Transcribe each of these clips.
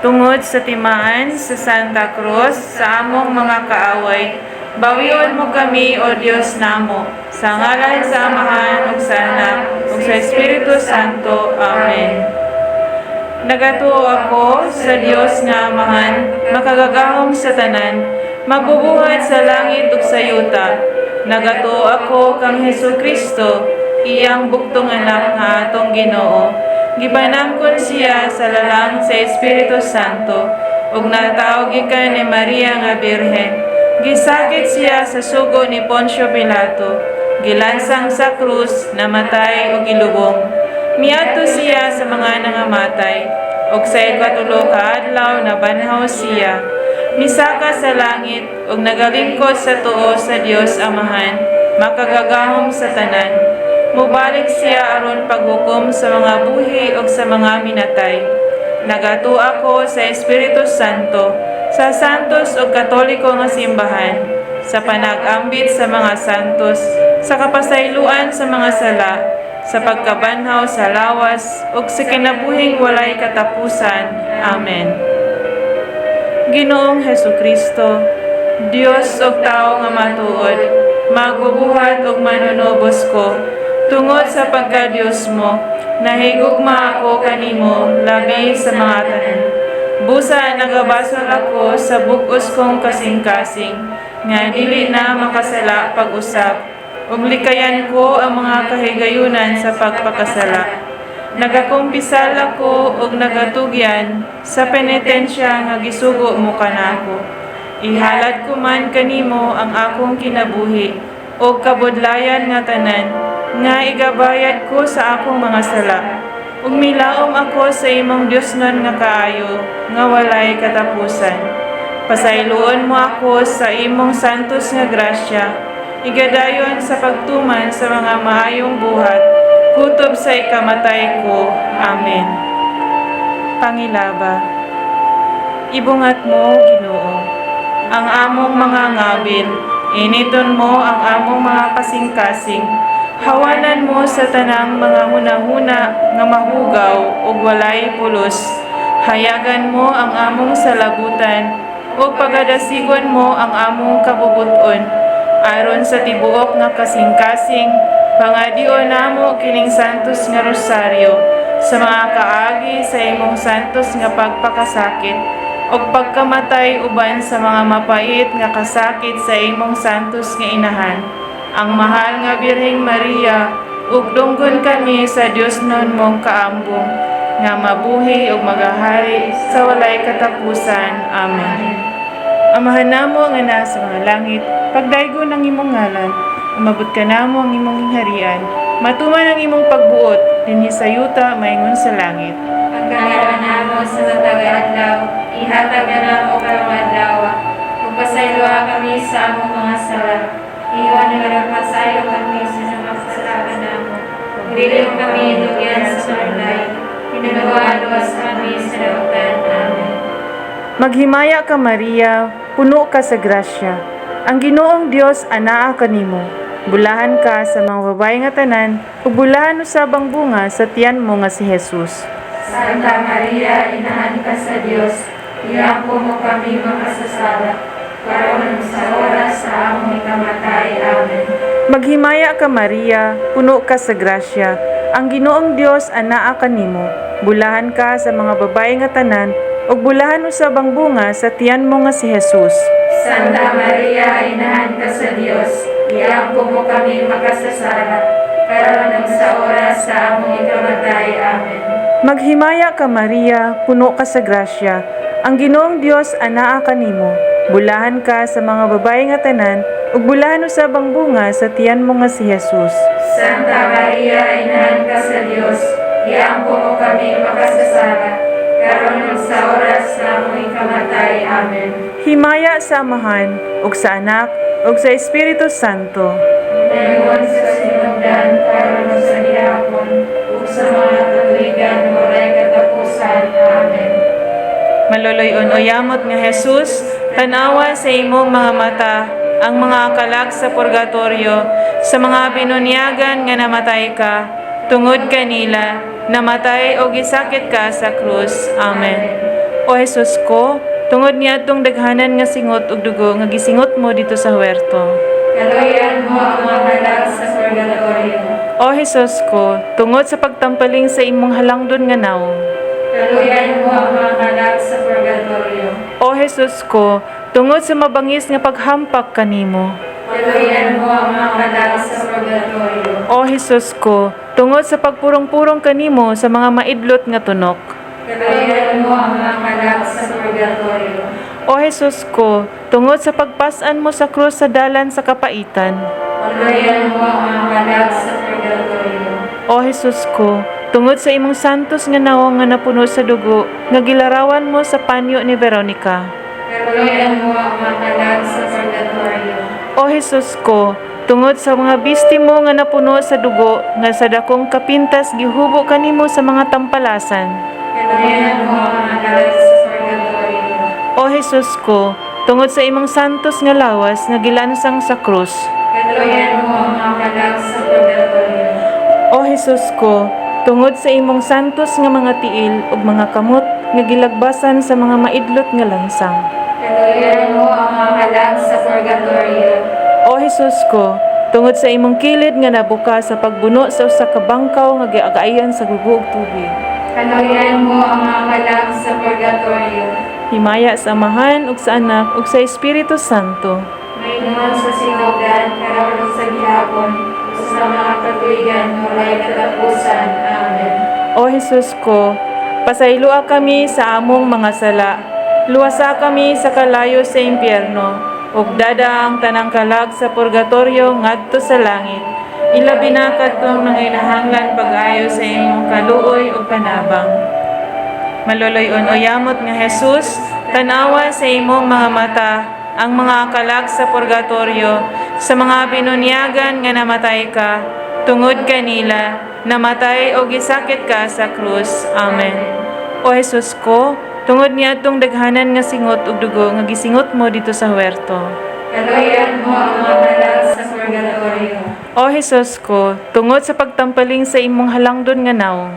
Tungod sa timaan sa Santa Cruz sa among mga kaaway, bawion mo kami, O Dios namo, sa ngalan sa Amahan ug sa Anak ug sa Espiritu Santo. Amen. Nagatuo ako sa Dios nga Amahan, makagagahom sa tanan, magbubuhat sa langit ug sa yuta. Nagatuo ako kang Hesus Kristo, iyang bugtong Anak nga atong Ginoo. Gipanangkon siya sa lalang sa Espiritu Santo ug natawo gikan ni Maria nga Birhen. Gisakit siya sa sugo ni Poncio Pilato. Gilansang sa krus, namatay ug gilubong. Miadto siya sa mga nangamatay, ug sa ikatulo ka adlaw nabanhaw siya. Misaka sa langit ug nagalingkod sa tuo sa Dios Amahan, makagagahom sa tanan. Mubalik siya aron paghukom sa mga buhi ug sa mga minatay. Nagatuo ako sa Espiritu Santo, sa santos ug Katoliko nga simbahan, sa panag-ambit sa mga santos, sa kapasayloan sa mga sala, sa pagkabanhaw sa lawas, ug sa kinabuhing walay katapusan. Amen. Ginoong Hesus Kristo, Dios ug tawo nga matuod, magbubuhat ug manunubos ko, tungod sa pagka-Dios mo, nahigugma ako kanimo labi sa mga tanan. Busa nagabasol ako sa bug-os kong kasing-kasing, nga dili na makasala pag-usab, ug likayan ko ang mga kahigayunan sa pagpakasala. Nagakumpisal ako ug nagatugyan sa penitensya nga gisugo mo kanako. Ihalad ko man kanimo ang akong kinabuhi ug kabudlayan nga tanan nga igabayad ko sa akong mga sala. Ug milaom ako sa imong Diosnon nga kaayo nga walay katapusan. Pasayloon mo ako sa imong santos nga grasya, igadayon sa pagtuman sa mga maayong buhat, kutob sa ikamatay ko. Amen. Pangilaba. Ibungat mo, Ginoo, ang among mga ngabil, initon mo ang among mga kasing-kasing, hawanan mo sa tanang mga hunahuna nga mahugaw ug walay pulos. Hayagan mo ang among salabutan ug pagadasigon mo ang among kabubut-on. Aron sa tibuok nga kasing-kasing, pangadion namo kining santos nga rosaryo sa mga kaagi sa imong santos nga pagpakasakit ug pagkamatay uban sa mga mapait nga kasakit sa imong santos nga inahan, ang mahal nga Birheng Maria, ug dunggon kami sa Diosnon mong kaambong nga mabuhi ug magahari sa walay katapusan. Amen. Amahan namo nga naa sa mga langit, pagdaygon ang imong ngalan, umabot kanamo ang imong gingharian, matuman ang imong pagbuot dinhi sa yuta maingon sa langit. Pagkaon namo sa matag adlaw, ihatag namo karong adlaw. Ug pasayloa kami sa among mga sala. Ingon nga nagpasaylo kami sa nakasala kanamo. Ug dili mo kami dugyan sa panulay. Tinuloa luwas kami sa dautan. Amen. Maghimaya ka, Maria, puno ka sa grasya. Ang Ginoong Dios anaa kanimo. Bulahan ka sa mga babae nga tanan, ug bulahan usab ang bunga sa tiyan mo nga si Jesus. Santa Maria, Inahan ka sa Dios, iampo mo kami makasasala, karon sa oras sa among ikamatay. Amen. Maghimaya ka, Maria, puno ka sa grasya. Ang Ginoong Dios anaa kanimo. Bulahan ka sa mga babae nga tanan, ug bulahan usab ang bunga sa tiyan mo nga si Jesus. Santa Maria, Inahan ka sa Dios, iampo mo kami makasasala, karon sa oras sa among ikamatay. Amen. Maghimaya ka, Maria, puno ka sa grasya. Ang Ginoong Dios anaa kanimo. Bulahan ka sa mga babae nga tanan, ug bulahan usab ang bunga sa tiyan mo nga si Jesus. Santa Maria, Inahan ka sa Dios, iampo mo kami makasasala, karon sa oras sa among ikamatay. Amen. Himaya sa Amahan, ug sa Anak, ug sa Espiritu Santo. Ingon sa sinugdan, karon sa gihapon, ug sa mga katuigan walay katapusan. Amen. Maluluy-on o yamot nga Jesus, tanawa sa imong mga mata ang mga kalag sa purgatorio, sa mga binunyagan nga namatay ka, tungod kanila, namatay o gisakit ka sa krus. Amen. O Jesus ko, tungod niadtong daghanan nga singot ug dugo nga gisingot mo didto sa huerto. Kaluoyan mo ang mga kalag sa purgatorio. O Jesus ko, tungod sa pagtampaling sa imong halangdon nga nawong. Kaluoyan mo ang mga kalag sa purgatorio. O Jesus ko, tungod sa mabangis nga paghampak kanimo. Kaluoyan mo ang mga kalag sa purgatorio. O Jesus ko, tungod sa pagpurong-purong kanimo sa mga maidlot nga tunok. Kaluoyan mo ang mga kalag sa purgatorio. O Jesus ko, tungod sa pagpas-an mo sa krus sa dalan sa kapaitan. Kaluoyan mo ang mga kalag sa purgatorio. O Jesus ko, tungod sa imong santos nga nawong nga napuno sa dugo, nga gilarawan mo sa panyo ni Veronica. Kaluoyan mo ang mga kalag sa purgatorio. O Jesus ko, tungod sa mga bisti mo nga napuno sa dugo, nga sa dakong kapintas gihubo kanimo sa mga tampalasan. Kaluoyan mo ang mga kalag sa purgatorio. O Jesus ko, tungod sa imong santos nga lawas nga gilansang sa krus. Kaluoyan mo ang mga kalag sa purgatorio. O Jesus ko, tungod sa imong santos nga mga tiil ug mga kamot nga gilagbasan sa mga maidlot nga lansang. Kaluoyan mo ang mga kalag sa purgatorio. O Jesus ko, tungod sa imong kilid nga nabuka sa pagbuno sa usa ka bangkaw nga giagayan sa dugo ug tubig. Kaluoyan mo ang mga kalag sa purgatorio. Himaya sa Amahan ug sa Anak ug sa Espiritu Santo. Maingon sa sinugdan, karon ug sa gihapon, ug sa mga katuigan, walay katapusan. Amen. O Jesus ko, pasayloa kami sa among mga sala. Luwasa kami sa kalayo sa impyerno, ug dad-a ang tanang kalag sa purgatorio ngadto sa langit. Ilabi na kadtong nanginahanglan pag-ayo sa imong kaluoy ug panabang. Maluloy-on o yamot nga Jesus, tanawa sa imong mga mata ang mga kalag sa purgatorio, sa mga binunyagan nga namatay ka, tungod kanila, namatay o gisakit ka sa krus. Amen. O Jesus ko, tungod niadtong daghanan nga singot ug dugo nga gisingot mo didto sa huerto. Kaluoyan mo ang mga kalag sa purgatorio. O Jesus ko, tungod sa pagtampaling sa imong halangdon nga nawong.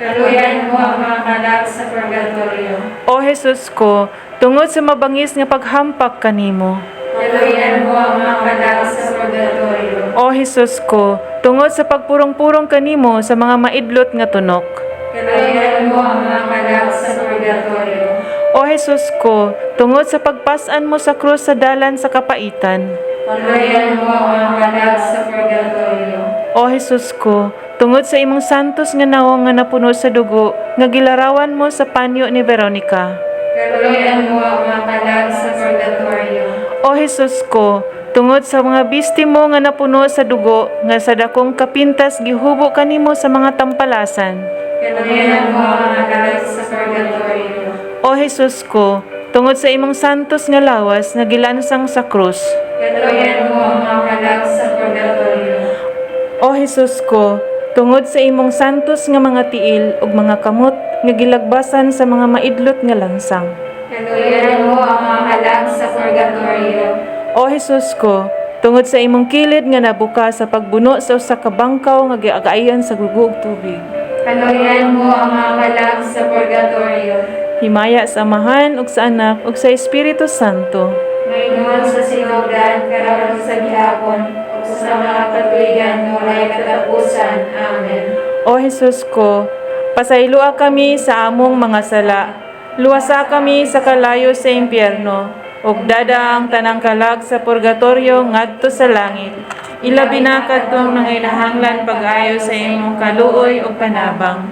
Kaluoyan mo ang mga kalag sa purgatorio. O Jesus ko, tungod sa mabangis nga paghampak kanimo. Kaluoyan mo ang mga kalag sa purgatorio. O Jesus ko, tungod sa pagpurong-purong kanimo sa mga maidlot nga tunok. Kaluoyan mo ang mga kalag sa purgatorio. O Jesus ko, tungod sa pagpas-an mo sa krus sa dalan sa kapaitan. Kaluoyan mo ang mga kalag sa purgatorio. O Jesus ko, tungod sa imong santos nga nawong nga napuno sa dugo, nga gilarawan mo sa panyo ni Veronica. Kaluoyan mo ang mga kalag sa purgatorio. O Jesus ko, tungod sa mga bisti mo nga napuno sa dugo, nga sa dakong kapintas gihubo kanimo sa mga tampalasan. Kaluoyan mo ang mga kalag sa purgatorio. O Jesus ko, tungod sa imong santos nga lawas nga gilansang sa krus. Kaluoyan mo ang mga kalag sa purgatorio. O Jesus ko, tungod sa imong santos nga mga tiil ug mga kamot nga gilagbasan sa mga maidlot nga lansang. Kaluoyan mo ang mga kalag sa purgatorio. O Jesus ko, tungod sa imong kilid nga nabuka sa pagbuno sa usa ka bangkaw nga giagayan sa dugo ug tubig. Kaluoyan mo ang mga kalag sa purgatorio. Himaya sa Amahan ug sa Anak ug sa Espiritu Santo. Maingon sa sinugdan, karon ug sa gihapon, ug sa mga katuigan, walay katapusan. Amen. O Jesus ko, pasayloa kami sa among mga sala. Luwasa kami sa kalayo sa impyerno, ug dad-a ang tanang kalag sa purgatorio ngadto sa langit. Ilabi na kadtong nanginahanglan pag-ayo sa imong kaluoy ug panabang.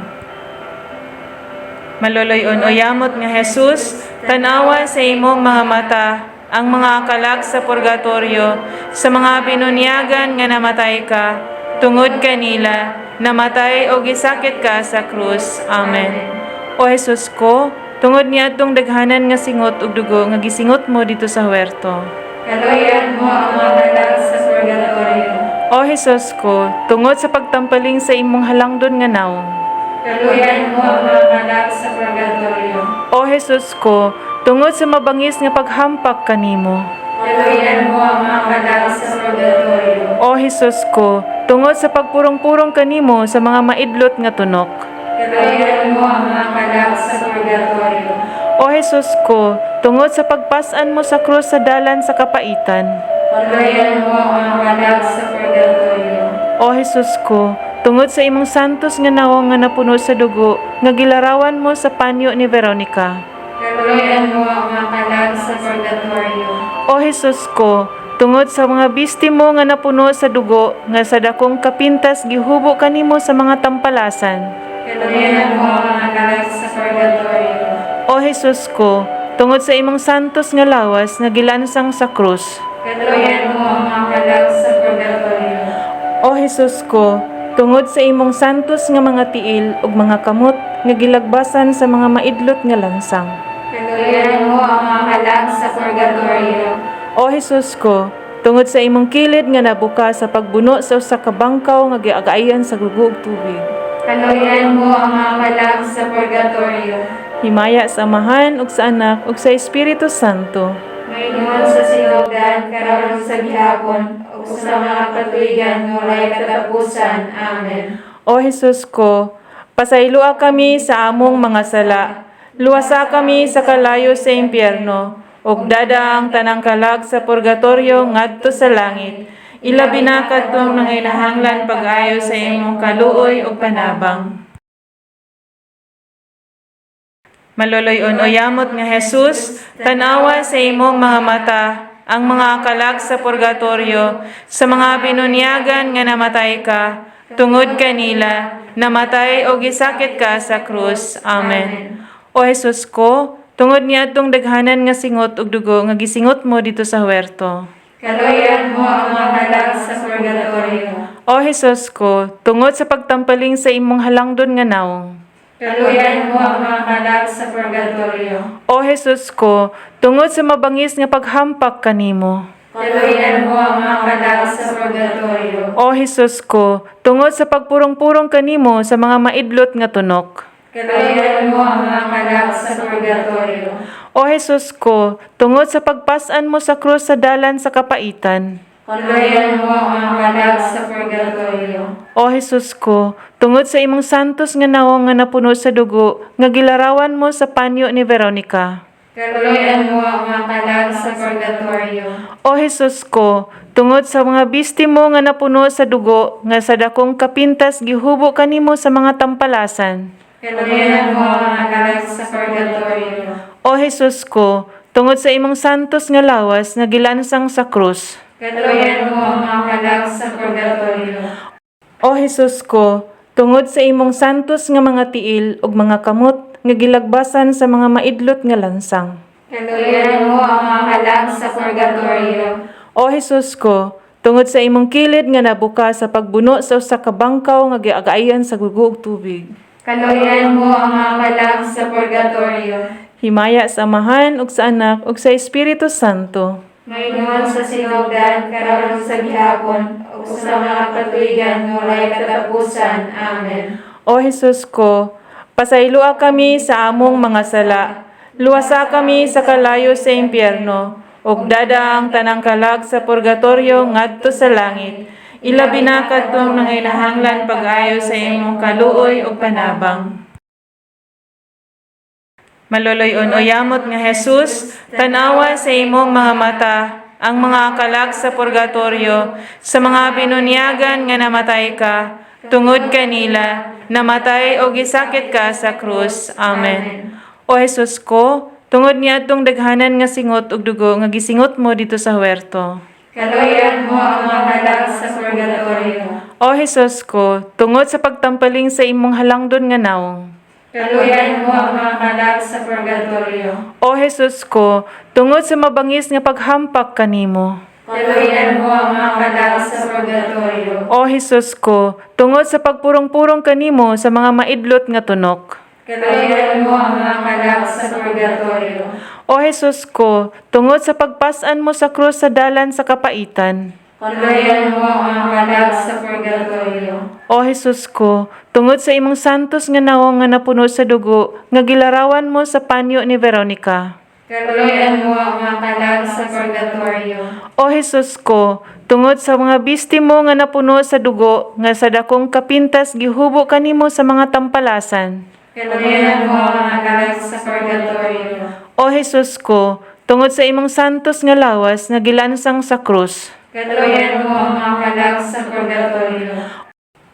Maluloy-on o yamot nga Jesus, tanawa sa imong mga mata ang mga kalag sa purgatorio, sa mga binunyagan nga namatay ka, tungod kanila, namatay o gisakit ka sa krus. Amen. O Jesus ko, tungod niadtong daghanan nga singot ug dugo nga gisingot mo didto sa huerto. Kaluoyan mo ang mga kalag sa purgatorio. O Jesus ko, tungod sa pagtampaling sa imong halangdon nga nawong. Kaluoyan mo ang mga kalag sa purgatorio. O Jesus ko, tungod sa mabangis nga paghampak kanimo. Kaluoyan mo ang mga kalag sa purgatorio. O Jesus ko, tungod sa pagpurong-purong kanimo sa mga maidlot nga tunok. Kaluoyan mo ang mga kalag sa purgatorio. O Jesus ko, tungod sa pagpasan mo sa krus sa dalan sa kapaitan. Kaluoyan mo ang mga kalag sa purgatorio. O Jesus ko, tungod sa imong santos nga nawong nga napuno sa dugo, nga gilarawan mo sa panyo ni Veronica. Kaluoyan mo ang mga kalag sa purgatorio. O Jesus ko, tungod sa mga bisti mo nga napuno sa dugo, nga sa dakong kapintas gihubo kanimo sa mga tampalasan. Kaluoyan mo ang mga kalag sa purgatorio. O Jesus ko, tungod sa imong santos nga lawas nga gilansang sa krus. Kaluoyan mo ang mga kalag sa purgatorio. O Jesus ko, tungod sa imong santos nga mga tiil ug mga kamot nga gilagbasan sa mga maidlot nga lansang. Kaluoyan mo ang mga kalag sa purgatorio. O Jesus ko, tungod sa imong kilid nga nabuka sa pagbuno sa usa ka bangkaw nga giagayan sa dugo ug tubig. Kaluoyan mo ang mga kalag sa purgatorio. Himaya sa Amahan ug sa Anak ug sa Espiritu Santo. Maingon sa sinugdan, karon sa gihapon, ug sa mga katuigan nga walay katapusan. Amen. O Jesus ko, pasayloa kami sa among mga sala. Luwasa kami sa kalayo sa impyerno, ug dada ang tanang kalag sa purgatorio ngadto sa langit. Ilabi na kadtong nanginahanglan pag-ayo sa imong kaluoy ug panabang. Maloloy-on o yamot nga Jesus, tanawa sa imong mga mata ang mga kalag sa purgatorio, sa mga binunyagan nga namatay ka, tungod kanila, namatay o gisakit ka sa krus. Amen. O Jesus ko, tungod niadtong daghanan nga singot ug dugo nga gisingot mo dito sa huerto. Kaluoyan mo ang mga kalag sa purgatorio. O Jesus ko, tungod sa pagtampaling sa imong halangdon nga nawong. Kaluoyan mo ang mga kalag sa purgatorio. O Jesus ko, tungod sa mabangis nga paghampak kanimo. Kaluoyan mo ang mga kalag sa purgatorio. O Jesus ko, tungod sa pagpurong-purong kanimo sa mga maidlot nga tunok. Kaluoyan mo ang mga kalag sa purgatorio. O Jesus ko, tungod sa pagpasan mo sa krus sa dalan sa kapaitan. Kaluoyan mo ang mga kalag sa purgatorio. O Jesus ko, tungod sa imong santos nga nawong nga napuno sa dugo, nga gilarawan mo sa panyo ni Veronica. Kaluoyan mo ang mga kalag sa purgatorio. O Jesus ko, tungod sa mga bisti mo nga napuno sa dugo, nga sa dakong kapintas gihubo kanimo sa mga tampalasan. Kaluoyan mo ang mga kalag sa purgatorio. O Jesus ko, tungod sa imong santos nga lawas nga gilansang sa krus. Kaluoyan mo ang mga kalag sa purgatorio. O Jesus ko, tungod sa imong santos nga mga tiil ug mga kamot nga gilagbasan sa mga maidlot nga lansang. Kaluoyan mo ang mga kalag sa purgatorio. O Jesus ko, tungod sa imong kilid nga nabuka sa pagbuno sa usa ka bangkaw nga giagayan sa dugo ug tubig. Kaluoyan mo ang mga kalag sa purgatorio. Himaya sa Amahan ug sa Anak ug sa Espiritu Santo. Maingon sa sinugdan, karon sa gihapon, ug sa mga katuigan nga walay katapusan. Amen. O Jesus ko, pasayloa kami sa among mga sala. Luwasa kami sa kalayo sa impyerno, ug dada ang tanang kalag sa purgatorio ngadto sa langit. Ilabi na kadtong nanginahanglan pag-ayo sa imong kaluoy ug panabang. Maloloy-on o yamot nga Jesus, tanawa sa imong mga mata ang mga kalag sa purgatorio, sa mga binunyagan nga namatay ka, tungod kanila, namatay o gisakit ka sa krus. Amen. O Jesus ko, tungod niadtong daghanan nga singot ug dugo nga gisingot mo dito sa huerto. Kaluoyan mo ang mga kalag sa purgatorio. O Jesus ko, tungod sa pagtampaling sa imong halangdon nga nawong. Kaluoyan mo ang mga kalag sa purgatorio. O Jesus ko, tungod sa mabangis nga paghampak kanimo. Kaluoyan mo ang mga kalag sa purgatorio. O Jesus ko, tungod sa pagpurong-purong kanimo sa mga maidlot nga tunok. Kaluoyan mo ang mga kalag sa purgatorio. O Jesus ko, tungod sa pagpasan mo sa krus sa dalan sa kapaitan. Kaluoyan mo ang mga kalag sa purgatorio. O Jesus ko, tungod sa imong santos nga nawong nga napuno sa dugo, nga gilarawan mo sa panyo ni Veronica. Kaluoyan mo ang mga kalag sa purgatorio. O Jesus ko, tungod sa mga bisti mo nga napuno sa dugo, nga sa dakong kapintas gihubo kanimo sa mga tampalasan. Kaluoyan mo ang mga kalag sa purgatorio. O Jesus ko, tungod sa imong santos nga lawas nga gilansang sa krus. Kaluoyan mo ang mga kalag sa purgatorio.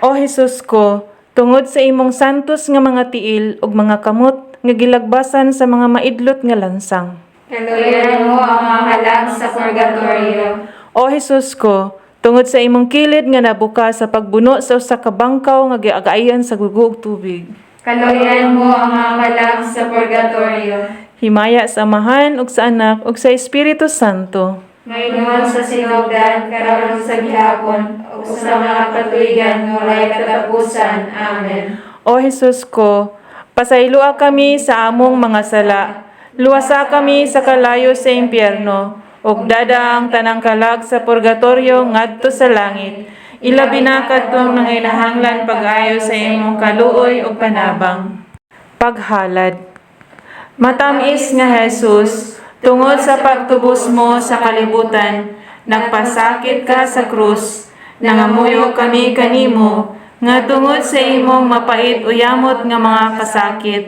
O Jesus ko, tungod sa imong santos nga mga tiil ug mga kamot nga gilagbasan sa mga maidlot nga lansang. Kaluoyan mo ang mga kalag sa purgatorio. O Jesus ko, tungod sa imong kilid nga nabuka sa pagbuno sa usa ka bangkaw nga giagayan sa gugo ug tubig. Kaluoyan mo ang mga kalag sa purgatorio. Himaya sa Amahan ug sa Anak ug sa Espiritu Santo. Ngayon sa sinugdan, karon sa gihapon, ug sa mga katuigan nga walay katapusan. Amen. O Jesus ko, pasayloa kami sa among mga sala. Luwasa kami sa kalayo sa impyerno, ug dada ang tanang kalag sa purgatorio ngadto sa langit. Ilabi na kadtong nanginahanglan pag-ayo sa imong kaluoy ug panabang. Paghalad. Matamis nga Jesus, tungod sa pagtubos mo sa kalibutan, nagpasakit ka sa krus, nangamuyo kami kanimo, nga tungod sa imong mapait o yamot nga mga kasakit,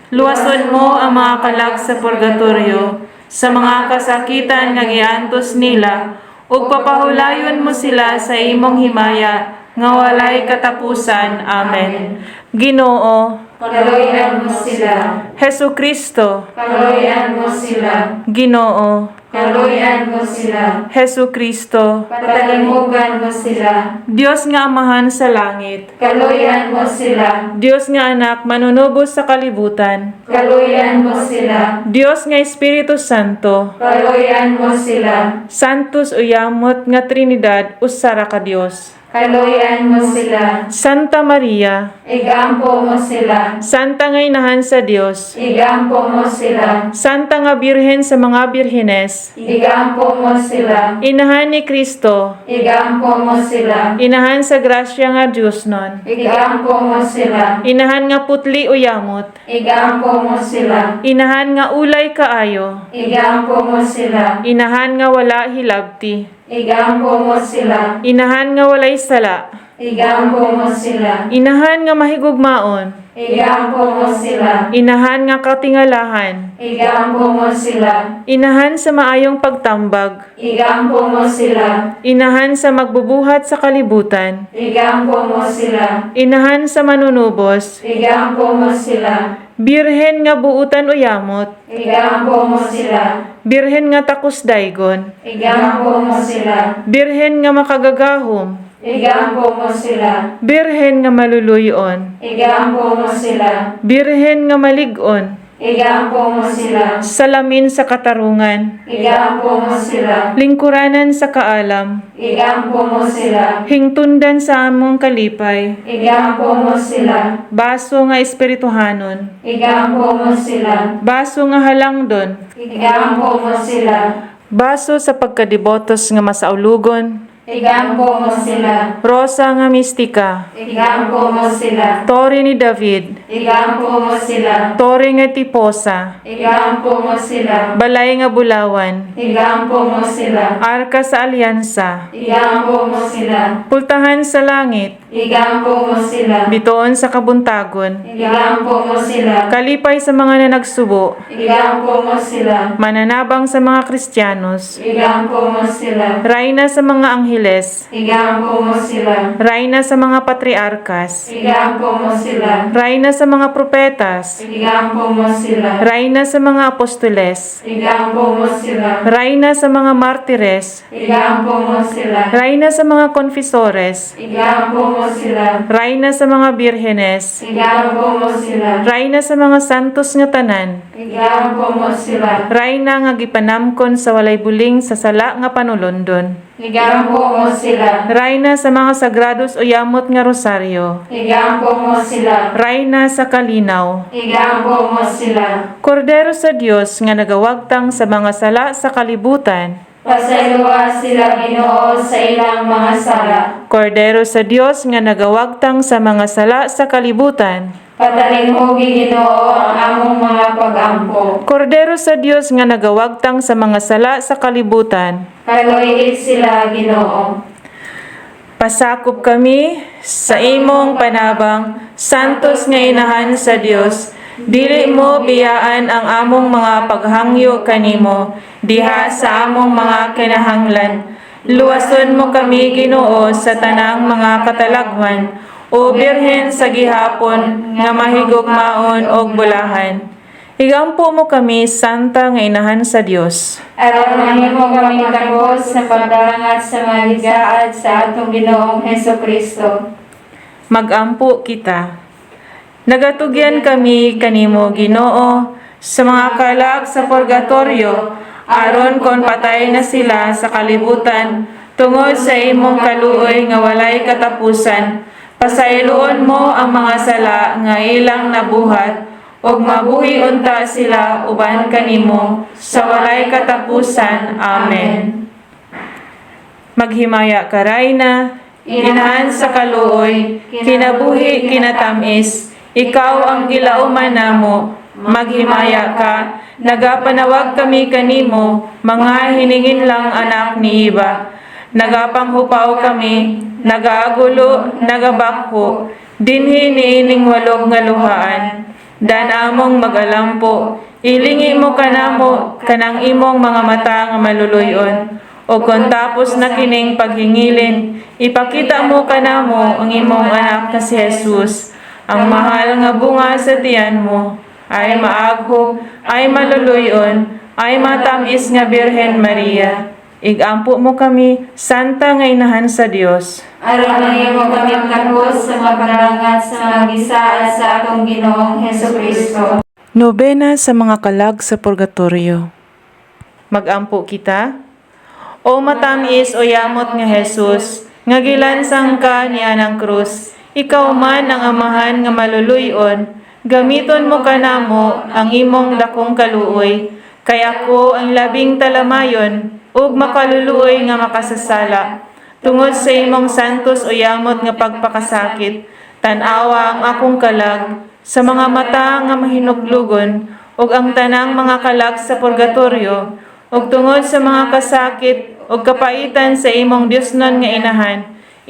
luwason mo ang mga kalag sa purgatorio, sa mga kasakitan nga giantos nila, ug papahulayon mo sila sa imong himaya, nga walay katapusan. Amen. Ginoo, Kaluoyan mo sila. Hesu Kristo, Kaluoyan mo sila. Ginoo, Kaluoyan mo sila. Hesu Kristo, Patalimugan mo sila. Dios nga Amahan sa langit, Kaluoyan mo sila. Dios nga Anak manunubos sa kalibutan, Kaluoyan mo sila. Dios nga Espiritu Santo, Kaluoyan mo sila. Santos uyamot nga Trinidad usa ra ka Dios. Kaluoyan mo sila. Santa Maria, Igampo mo sila. Santa nga Inahan sa Dios, Igampo mo sila. Santa nga Birhen sa mga birhenes, Igampo mo sila. Inahan ni Kristo, Igampo mo sila. Inahan sa grasya nga Dios nun, Igampo mo sila. Inahan nga putli uyamot, Igampo mo sila. Inahan nga ulay kaayo, Igampo mo sila. Inahan nga wala hilabti, Igampo mo sila. Inahan nga walay sala, Igampo mo sila. Inahan nga mahigugmaon, Igampo mo sila. Inahan nga katingalahan, Igampo mo sila. Inahan sa maayong pagtambag, Igampo mo sila. Inahan sa magbubuhat sa kalibutan, Igampo mo sila. Inahan sa manunubos, Igampo mo sila. Birhen nga buutan o yamot, Igampo mo sila. Birhen nga takos daygon, Igampo mo sila. Birhen nga makagagahom, Igampo mo sila. Birhen nga maluluyon, Igampo mo sila. Birhen nga malig-on, Igampo mo sila. Salamin sa katarungan, Igampo mo sila. Lingkuranan sa kaalam, Igampo mo sila. Hingtundan sa among kalipay, Igampo mo sila. Baso nga espirituhanon, Igampo mo sila. Baso nga halangdon, Igampo mo sila. Baso sa pagkadibotos nga masaulugon, Igampo mo sila. Rosa nga mistika, Igampo mo sila. Tore ni David, Igampo mo sila. Tore nga tiposa, Igampo mo sila. Balay nga bulawan, Igampo mo sila. Arka sa alyansa, Igampo mo sila. Pultahan sa langit, Igampo mo sila. Bitoon sa kabuntagon, Igampo mo sila. Kalipay sa mga nanagsubo, Igampo mo sila. Mananabang sa mga Kristiyanos, Igampo mo sila. Rayna sa mga angheles, Igampo mo sila. Rayna sa mga patriarkas, Igampo mo sila. Rayna sa mga propetas, Igampo mo sila. Rayna sa mga apostoles, Igampo mo sila. Rayna sa mga martires, Igampo mo sila. Rayna sa mga konfesores, Igampo mo sila. Rayna sa mga birhenes, Igampo mo sila. Rayna sa mga santos nga tanan, Igampo mo sila. Rayna nga gipanamkon sa walay buling sa sala nga panulondon, Igampo mo sila. Rayna sa mga sagrados o yamot nga rosaryo, Igampo mo sila. Rayna sa kalinaw, Igampo mo sila. Kordero sa Dios nga nagawagtang sa mga sala sa kalibutan, Pasayloa sila, Ginoo, sa ilang mga sala. Kordero sa Dios nga nagawagtang sa mga sala sa kalibutan, Patalimhugi, Ginoo, ang among mga pagampo. Kordero sa Dios nga nagawagtang sa mga sala sa kalibutan, Kaluoy sila, Ginoo. Pasakop kami sa imong panabang, Santos nga Inahan sa Dios. Dili mo biyaan ang among mga paghangyo kanimo diha sa among mga kinahanglan. Luwason mo kami, Ginoo, sa tanang mga katalagman. O Birhen sa gihapon nga mahigugmaon og bulahan. Igampo mo kami, Santa nga Inahan sa Dios. Aron mahimo kaming takos sa pagdangat sa mga gisaad sa atong Ginoong Heso Kristo. Magampo kita. Nagatugyan kami kanimo, Ginoo, sa mga kalag sa purgatorio, aron kon patay na sila sa kalibutan tungod sa imong kaluoy nga walay katapusan, pasayloon mo ang mga sala nga ilang nabuhat ug mabuhi unta sila uban kanimo sa walay katapusan. Amen. Maghimaya ka, Rayna, Inahan sa kaluoy, kinabuhi kinatamis, ikaw ang gilauman namo. Maghimaya ka, nagapanawag kami kanimo, mga hininginlang anak ni Eva. Nagapanghupaw kami, nagaagulo, nagabakho, dinhi niining walog nga luhaan. Dan among magalampo, ilingi mo kanamo kanang imong mga mata nga maluluyon. O kung tapos na kining paghingilin, ipakita mo kanamo ang imong anak na si Jesus, ang mahal nga bunga sa tiyan mo, ay maaghog, ay maluluyon, ay matamis nga Birhen Maria. Igampo mo kami, Santa nga Inahan sa Dios. Aron mahimo kaming takos sa pagdangat sa mga gisaad sa atong Ginoong Heso Kristo. Nobena sa mga kalag sa purgatorio. Magampo kita. O matamis o yamot nga Jesus, nga gilansang ka ni anang krus, ikaw man ang Amahan nga maluluyon, gamiton mo kanamo ang imong dakong kaluoy, kay ako ang labing talamayon ug makaluluoy nga makasasala. Tungod sa imong santos o yamot nga pagpakasakit, tan-awa ang akong kalag sa mga mata nga mahinuglugon ug ang tanang mga kalag sa purgatorio, ug tungod sa mga kasakit ug kapaitan sa imong Diosnon nga Inahan,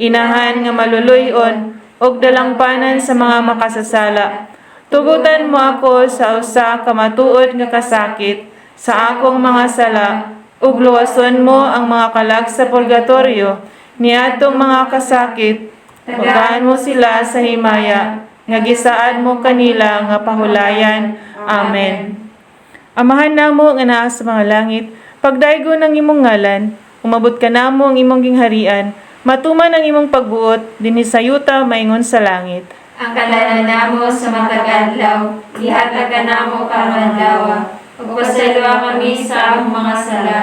Inahan nga maluluyon ug dalangpanan sa mga makasasala. Tugutan mo ako sa usa ka matuod nga kasakit sa akong mga sala ug luwason mo ang mga kalag sa purgatorio niadtong mga kasakit. Tagaan mo sila sa himaya nga gisaad mo kanila nga pahulayan. Amen. Amahan namo nga naa sa mga langit, pagdaygon ang imong ngalan, umabot kanamo ang imong gingharian, matuman ang imong pagbuot dinhi sa yuta maingon sa langit. Ang kalanan namo sa matag adlaw, ihatag kanamo karong adlaw. Ug pasayloa kami sa among mga sala.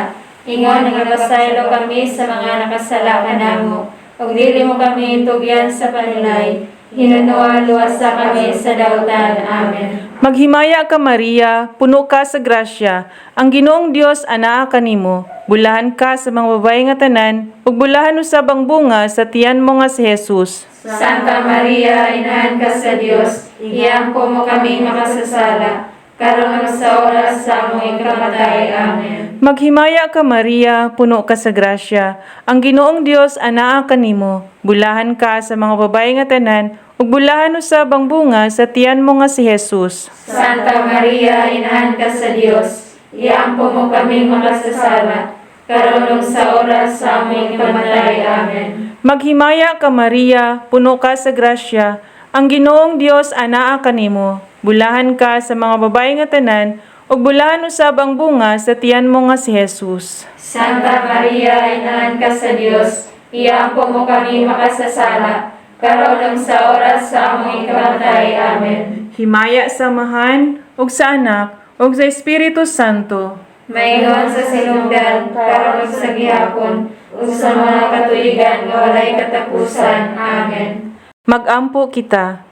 Ingon nga nagapasaylo kami sa mga nakasala kanamo. Ug dili mo kami tugyan sa panulay. Hinunoa luwasa kami sa dautan. Amen. Maghimaya ka, Maria, puno ka sa grasya. Ang Ginoong Dios anaa kanimo. Bulahan ka sa mga babaye nga tanan, ug bulahan usab ang bunga sa tiyan mo nga si Jesus. Santa Maria, Inahan ka sa Dios, iampo mo kaming makasasala, karon ug sa oras sa among ikamatay. Amen. Maghimaya ka, Maria, puno ka sa grasya. Ang Ginoong Dios anaa kanimo. Bulahan ka sa mga babaye nga tanan, ug bulahan usab ang bunga sa tiyan mo nga si Jesus. Santa Maria, Inahan ka sa Dios, iampo mo kaming makasasala, karon ug sa oras sa among ikamatay. Amen. Maghimaya ka, Maria, puno ka sa grasya. Ang Ginoong Dios anaa kanimo. Bulahan ka sa mga babaye nga tanan, ug bulahan usab ang bunga sa tiyan mo nga si Jesus. Santa Maria, Inahan ka sa Dios, iampo mo kami makasasala, karon ug sa oras sa among ikamatay. Amen. Himaya sa Amahan, ug sa Anak, ug sa Espiritu Santo. Maingon sa sinugdan, karon ug sa gihapon, ug sa mga katuigan nga walay katapusan. Amen. Magampo kita.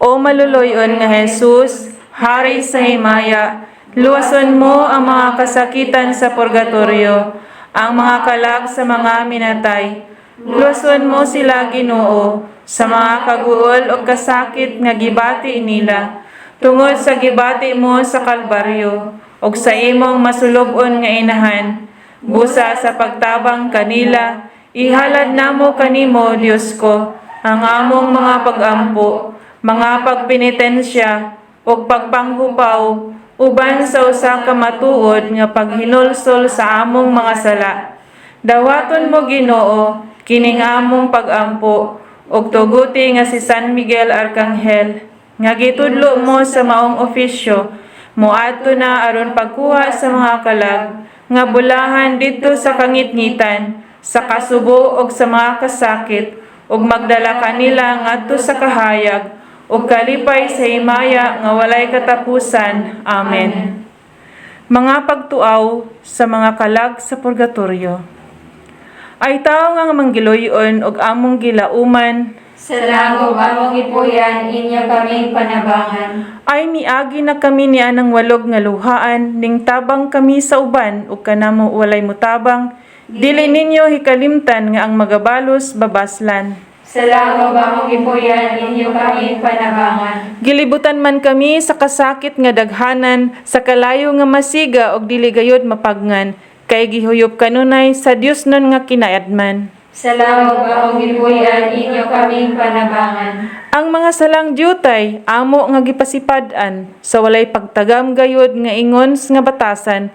O maluluyon nga Jesus, Hari sa himaya, luwason mo ang mga kasakitan sa purgatorio, ang mga kalag sa mga minatay. Luwason mo sila, Ginoo, sa mga kaguol o kasakit nga gibati nila, tungod sa gibati mo sa Kalbaryo, ug sa imong masulub-on nga Inahan, busa sa pagtabang kanila, Ihalad namo kanimo, Dios ko, ang among mga pag-ampo, mga pagpenitensya ug pagpanghupaw uban sa usa ka matuod nga paghinulsol sa among mga sala. Dawaton mo, Ginoo, kining among pag-ampo ug tuguti nga si San Miguel Arkanghel nga gitudlo mo sa maong ofisyo moadto na aron pagkuha sa mga kalag nga bulahan didto sa kangitngitan, sa kasubo ug sa mga kasakit, ug magdala kanila ngadto sa kahayag ug kalipay sa himaya nga walay katapusan. Amen. Mga pagtuaw sa mga kalag sa purgatorio. Ay tawo nga manggiloy-on ug among gilauman, Sa langob among gipuy-an, inyo kaming panabangan. Ay miagi na kami ni anang walog nga luhaan ning tabang kami sa uban ug kanamo walay mutabang, dili ninyo hikalimtan nga ang magabalos babaslan. Sa langob among gipuy-an, inyo kaming panabangan. Gilibutan man kami sa kasakit nga daghanan, sa kalayo nga masiga og dili gayod mapagngan, kay gihuyop kanunay sa Dios nun nga kinaadman. Sa langob among gipuy-an, inyo kaming panabangan. Ang mga salang dyutay amo nga gipasipad-an sa walay pagtagam gayod nga ingon nga batasan,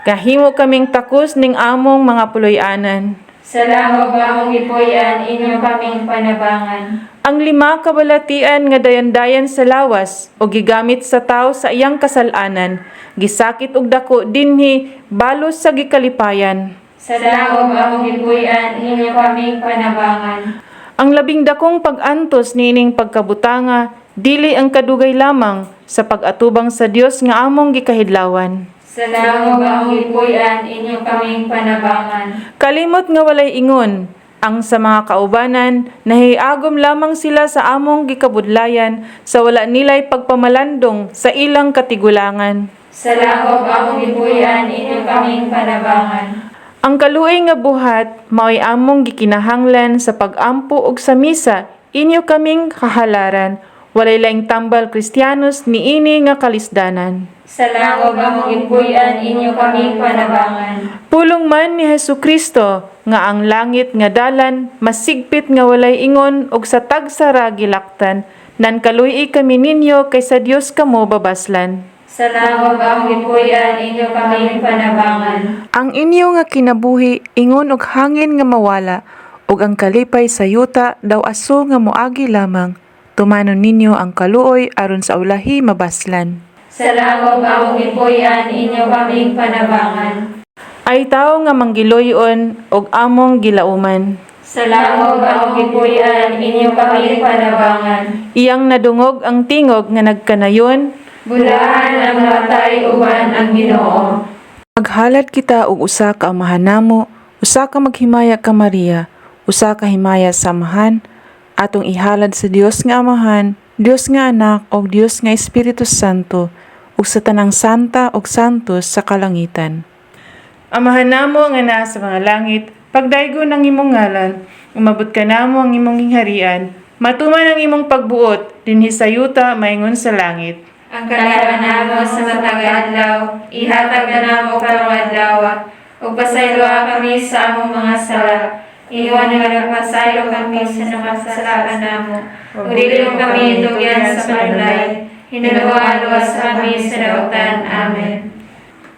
kahimo kaming takos ning among mga puloy-anan. Sa langob among gipuy-an, inyo kaming panabangan. Ang lima ka balatian nga dayandayan sa lawas o gigamit sa tao sa iyang kasalanan, gisakit og dako dinhi balos sa gikalipayan. Sa langob among gipuy-an, inyo kaming panabangan. Ang labing dakong pag-antos niining pagkabutanga dili ang kadugay lamang sa pag-atubang sa Dios nga among gikahidlawan. Sa langob among gipuy-an, inyo kaming panabangan. Kalimot nga walay ingon ang sa mga kaubanan, nahiagom lamang sila sa among gikabudlayan sa wala nilay pagpamalandong sa ilang katigulangan. Sa langob among gipuy-an, inyo kaming panabangan. Ang kaluoy nga buhat mao'y among gikinahanglan sa pag-ampo ug sa misa, inyo kaming kahalaran. Walay laing tambal Kristiyanos niini nga kalisdanan. Sa langob among gipuy-an, inyo kaming panabangan. Pulong man ni Hesus Kristo nga ang langit nga dalan masigpit nga walay ingon ug sa tagsara gilaktan, nan kaluy kami ninyo kay sa Dios kamo babaslan. Sa langob among gipuy-an, inyo kaming panabangan. Ang inyo nga kinabuhi ingon og hangin nga mawala, ug ang kalipay sa yuta daw aso nga moagi lamang. Tumanon ninyo ang kaluoy aron sa ulahi mabaslan. Sa langob among gipuy-an, inyo kaming panabangan. Ay tawo nga manggiloy-on og among gilauman. Sa langob among gipuy-an, inyo kaming panabangan. Iyang nadungog ang tingog nga nagkanayon. Bulahan ang matay uban ang Ginoo. Maghalad kita og usa ka Amahan namo, usa ka maghimaya ka Maria, usa ka himaya sa Amahan, atong ihalad sa Dios nga Amahan, Dios nga Anak ug Dios nga Espiritu Santo, ug sa tanang santa ug santos sa kalangitan. Amahan namo nga naa sa mga langit, pagdaygon ang imong ngalan, umabot ka namo ang imong gingharian, matuman ang imong pagbuot dinhi sa yuta maingon sa langit. Ang kalaban namo sa matag adlaw, ihatag na namo karong adlaw. Ug pasayloa kami sa among mga sala. Ingon nga nagpasaylo kami sa nakasala namo. Ug dili mo kami itugyan sa kanulay. Hinuluan luwas kami sa dautan. Amen.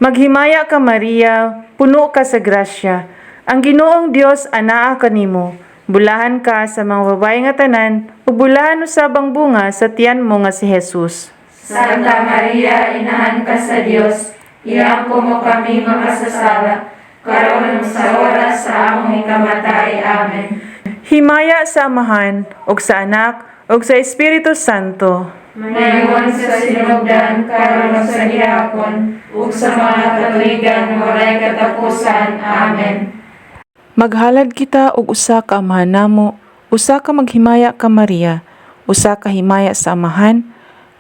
Maghimaya ka Maria, puno ka sa grasya. Ang Ginoong Dios anaa kanimo. Bulahan ka sa mga babae nga tanan, ug bulahan usab ang bunga sa tiyan mo nga si Jesus. Santa Maria, inahan ka sa Dios, iampo mo kami makasasala, karon sa oras sa among ikamatay. Amen. Himaya sa Amahan, ug sa Anak, ug sa Espiritu Santo. Mayon sa sinugdan, karon ug sa gihapon, ug sa mga katuigan walay katapusan. Amen. Maghalad kita og usa ka Amahan namo, usa ka maghimaya ka Maria, usa ka himaya sa Amahan,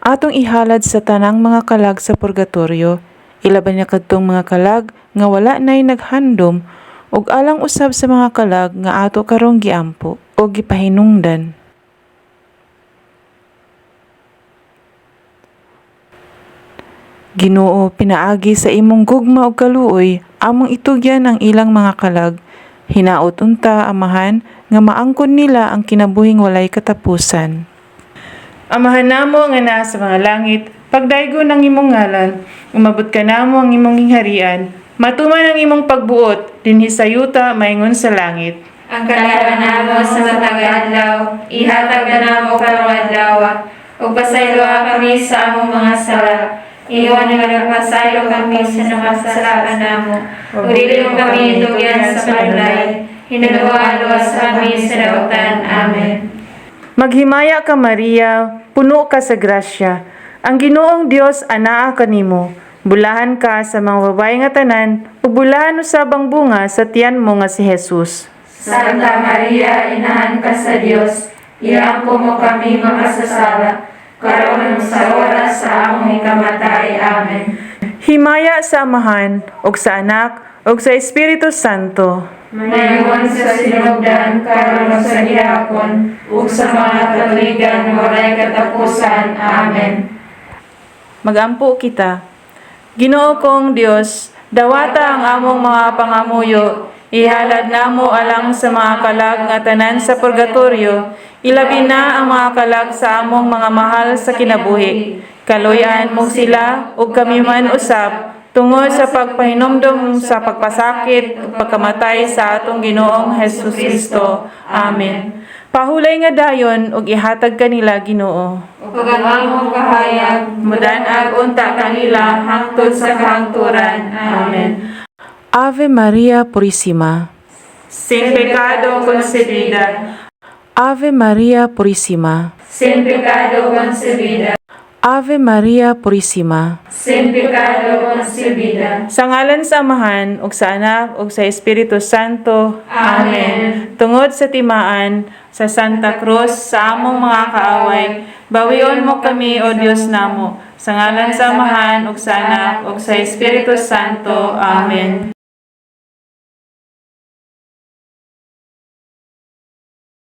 atong ihalad sa tanang mga kalag sa purgatorio, ilaban niya kadtong mga kalag nga wala nay naghandom, ug alang usab sa mga kalag nga ato karong giampo o gipahinungdan. Ginoo, pinaagi sa imong gugma ug kaluoy, among itugyan ang ilang mga kalag. Hinaot unta, Amahan, nga maangkon nila ang kinabuhing walay katapusan. Amahan namo nga naa sa mga langit, pagdaygon ang imong ngalan, umabot kanamo ang imong gingharian, matuman ang imong pagbuot dinhi sa yuta maingon sa langit. Ang kalaban namo sa matag adlaw, ihatag kanamo karong adlaw, ug pasayloa kami sa among mga sala. Ingon nga nagpasaylo kami sa nakasala kanamo. Ug dili mo kami itugyan sa panulay. Hinugdoa luwasa kami sa dautan. Amen. Maghimaya ka, Maria, puno ka sa grasya. Ang Ginoong Dios anaa kanimo. Bulahan ka sa mga babae nga tanan, ug bulahan usab ang bunga sa tiyan mo nga si Jesus. Santa Maria, inahan ka sa Dios, iampo mo kami makasasala, karon sa oras sa among ikamatay. Amen. Himaya sa Amahan, ug sa Anak, ug sa Espiritu Santo. Maingon sa sinugdan, karon ug sa gihapon, ug sa mga katuigan walay katapusan. Amen. Magampo kita. Ginoo kong Dios, dawata ang among mga pangamuyo, ihalad namo alang sa mga kalag nga tanan sa purgatorio, ilabi na ang mga kalag sa among mga mahal sa kinabuhi. Kaluy-an mo sila ug kami man usab tungod sa pagpahinumdom sa pagpasakit ug pagkamatay sa atong Ginoong Hesus Kristo. Amen. Pahulay nga dayon ug ihatag kanila, Ginoo. Ug ang imong kahayag, Mudan-ag unta kanila hangtod sa kahangturan. Amen. Ave Maria Purisima. Sin pecado concebida. Ave Maria Purisima. Sin pecado concebida. Ave Maria Purisima. Sin pecado concebida. Sa ngalan sa Amahan, ug sa Anak, ug sa Espiritu Santo. Amen. Tungod sa timaan, sa Santa Cruz, sa among mga kaaway, bawion mo kami, O Dios namo. Sa ngalan sa Amahan, ug sa Anak, ug sa Espiritu Santo. Amen.